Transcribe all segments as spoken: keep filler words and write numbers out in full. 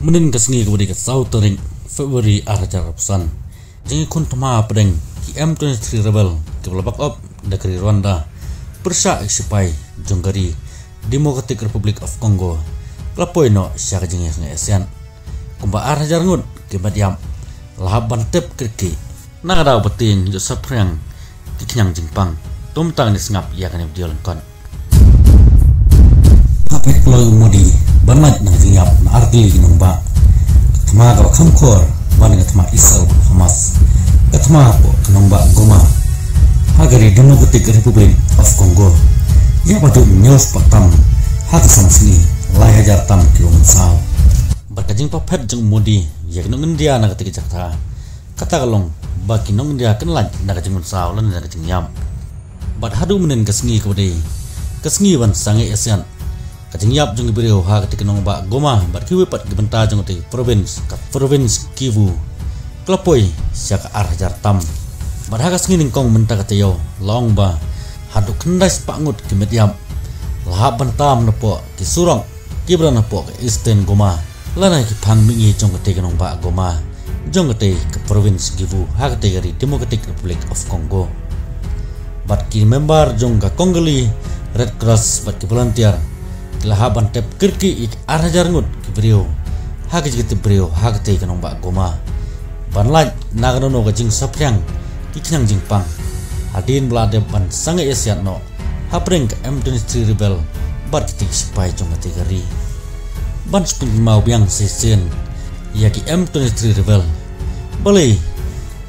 Mynnin ka sngi kaba dei ka saw tarik February ar hajar arphew san, jingïakhun thma hapdeng ki M twenty-three rebel kiba la back up da ka ri Rwanda pyrshah ki sipai jong ka ri Democratic Republic of Congo ka la poi noh sha ka jingïaseng ïasiat. Kumba ar hajar ngut ki met ïap la hap ban tep kyrkieh na ka daw ba tieng ïoh saphriang ki khñiang jingpang. To mynta ngin sngap ïa kane ka video lyngkot. Hapdeng kloi u Modi ban lait na ka jingïap na artylli ki nongbah, ka thma kaba kham khor ban ka thma Israel bad Hamas, ka thma hapoh ka nongbah Goma ha ka ri Democratic Republic of Congo, ïa ba duk hynñiew spah tam ha ka san sngi, lai hajar tam kiba mynsaw. Bad ka jingpaphet jong u Modi ïa ki nong India na katei ka jaka, kata ka long ba ki nong India kin lait na ka jingmynsaw lane na ka jingïap. Bad haduh mynnin ka sngi kaba dei ka sngi ban sangeh ïasiat, ka jingïap jong ki briew ha katei ka nongbah Goma bad kiwei pat ki bynta jong katei ka province, ka province Kivu, ka la poi sha ka ar hajar tam. Bad ha ka sngi nyngkong mynta ka taïew la ong ba haduh khyndai spah ngut ki met ïap la hap ban tam napoh ki surok kiba don hapoh ka Eastern Goma lane ki phang mihngi jong katei ka nongbah Goma, jong katei ka province Kivu ha katei ka ri Democratic Republic of Congo. Bad ki member jong ka Congolese Red Cross bad ki volunteer ki la hap ban tep kyrkieh ïa ki ar hajar ngut ki briew ha ka jingtep briew ha katei ka nongbah Goma ban lait na kano kano ka jingsaphriang ki khñiang jingpang, hadien ba la dep ban sangeh ïasiat noh hapdeng ka M twenty-three rebel bad kitei ki sipai jong katei ka ri. Ban shu pynkynmaw biang shisien ïa ki M twenty-three rebel, balei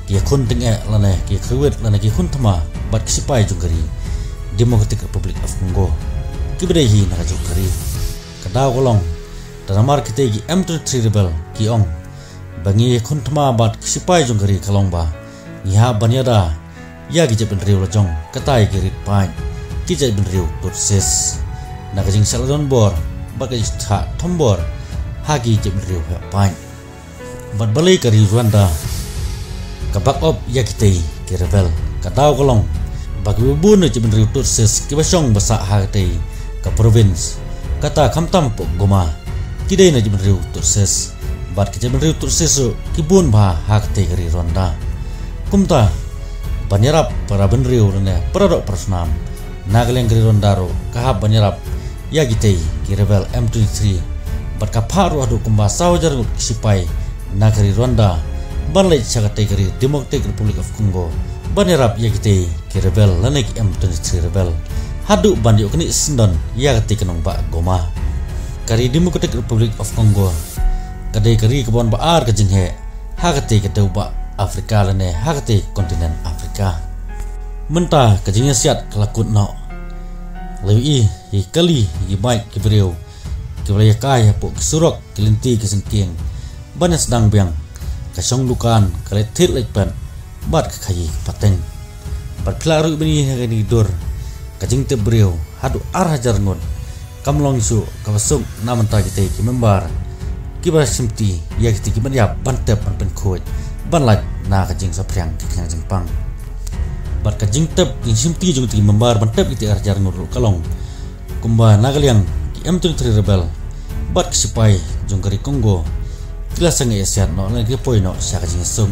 ki ïakhun tyngeh lane ki ïakhaïwit lane ki ïakhun thma bad ki sipai jong ka ri Democratic Republic of Congo kiba dei hi na ka juh ka ri? Ka daw ka long da namar kitei ki M twenty-three rebel ki ong ba ngi ïakhun thma bad ki sipai jong ka ri ka long ba ngi hap ban ïada ïa ki jaitbynriew lajong, kata ïa ki rit paid, ki jaitbynriew Tutsis, na ka jingshah lyndoh bor bad ka jingshah thombor ha ki jaitbynriew heh paid. Bad balei ka ri Rwanda ka back up ïa kitei ki rebel? Ka daw ka long ba kiba bun na jaitbynriew Tutsis kiba shong ba sah ha katei ka province, kata khamtam hapoh Goma, ki dei na jaitbynriew Tutsis. Bad ki jaitbynriew Tutsis ruh ki bun bha ha katei ka ri Rwanda. Kumta ban ïarap para bynriew lane para doh para snam na ka liang ka ri Rwanda ruh ka hap ban ïarap ïa kitei ki rebel M twenty-three. Bad ka phah ruh haduh kumba saw hajar ngut ki sipai na ka ri Rwanda ban leit sha katei ka ri Democratic Republic of Congo ban ïarap ïa kitei ki rebel lane ki M twenty-three rebel haduh ban ïoh knieh syndon ïa katei ka nongbah Goma. Ka ri Democratic Republic of Congo ka dei ka ri kaba wan ba ar ka jingheh ha katei ka dewbah Africa lane ha katei ka continent Africa. Mynta ka jingïasiat ka la kut noh. La ïohi ïa ki kali, ïa ki bike, ki briew kiba la ïakai hapoh ki surok, ki lynti, ki syngkien ban ïa sdang biang. Ka shong dukan ka leit thied leit peit bad ka khaïi ka pateng. Bad phi lah ruh ban ïohi ha kane ka dur ka jingtep briew haduh ar hajar ngut. Kam long shuh kaba suk na bynta kitei ki member kiba shimti ïa kitei ki met ïap ban tep ban pynkhuid ban lait na ka jingsaphriang ki khñiang jingpang. Bad ka jingtep jingshimti jong kitei ki member ban tep kitei ar hajar ngut ruh ka long kumba na ka liang ki M twenty-three rebel bad ki sipai jong ka ri Congo ki la sangeh ïasiat noh lane ki poi noh sha ka jingïasuk.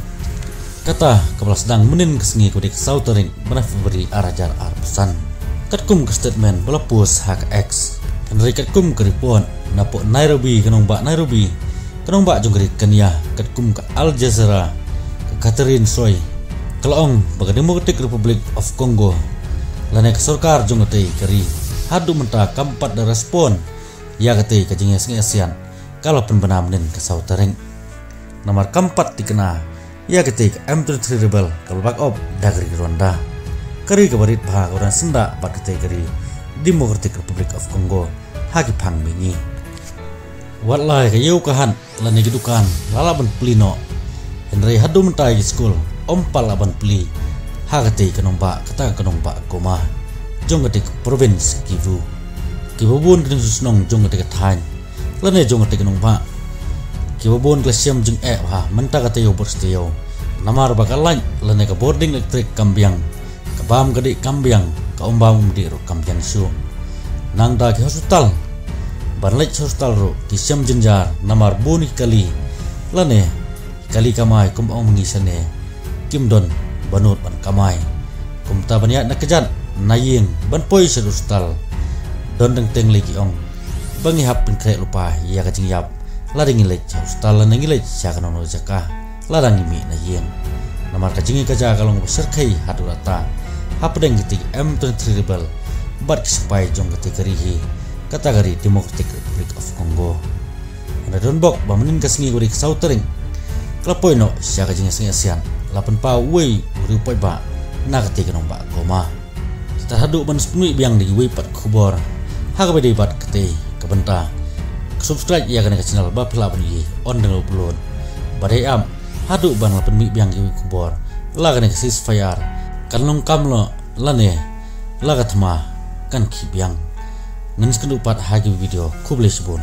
Kata kaba la sdang mynnin ka sngi kaba dei ka saw tarik bnai February ar hajar arphew san. Katkum ka statement ba la post ha ka X, hynrei katkum ka report napoh Nairobi, ka nongbah Nairobi, ka nongbah jong ka ri Kenya, katkum ka Al Jazeera, ka Catherine Soi ka la ong ba ka Democratic Republic of Congo lane ka sorkar jong katei ka ri haduh mynta kam pat da respond ïa katei ka jingïaseng ïasiat kaba la pynbna mynnin ka saw tarik. Namar kam pat thikna ïa katei ka M twenty-three rebel kaba la back up da ka ri Rwanda, ka ri kaba rit bha kaba dang syndah bad katei ka ri Democratic Republic of Congo ha ki phang mihngi. Wat la ka ïew ka hat lane ki dukan la lah ban plie noh, hynrei haduh mynta ki skul ym pat lah ban plie ha katei ka nongbah, kata ka nongbah Goma jong katei ka province Kivu. Kiba bun ki nongshong shnong jong katei ka thaiñ lane jong katei ka nongbah, kiba bun ki la shem jingeh bha mynta ka taïew bad shi taïew, namar ba ka light lane ka bording electric kam biang, ka bam ka dih kam biang, ka umbam umdih ruh kam biang shuh. Nangta ki hospital Ban leit sha hospital ruh ki shem jynjar namar bun ki kali lane kali kamai kum ong ma ngi shane kim don ba nud ban kamai. Kumta ban ïaid na kjat na ïing ban poi sha hospital, don teng teng lei ki ong ba ngi hap pynkhreh lypa ïa ka jingïap lada ngi leit sha hospital lane ngi leit sha kano kano jaka lada ngi mih na ïing. Namar ka jingïakajia ka long ba shyrkhei haduh katta hapdeng kitei ki M twenty-three rebel bad ki sipai jong katei ka ri hi, kata ka ri Democratic Republic of Congo. Hynrei don bok ba mynnin ka sngi kaba dei ka saw tarik ka la poi noh sha ka jingïaseng ïasiat, la pynpaw uwei u riewpaidbah na katei ka nongbah coma. Te haduh ban sa pynmih biang da kiwei pat ki khubor ha kaba dei bad katei ka bynta, subscribe ïa kane ka channel ba phi lah ban ïohi ynda ngi upload. Bad ai ap haduh ban la pynmih biang kiwei ki khubor la kane ka ceasefire kan long kam noh lane la ka thma kan khih biang. Ngin sa ïakynduh pat ha ki video. Khublei shibun.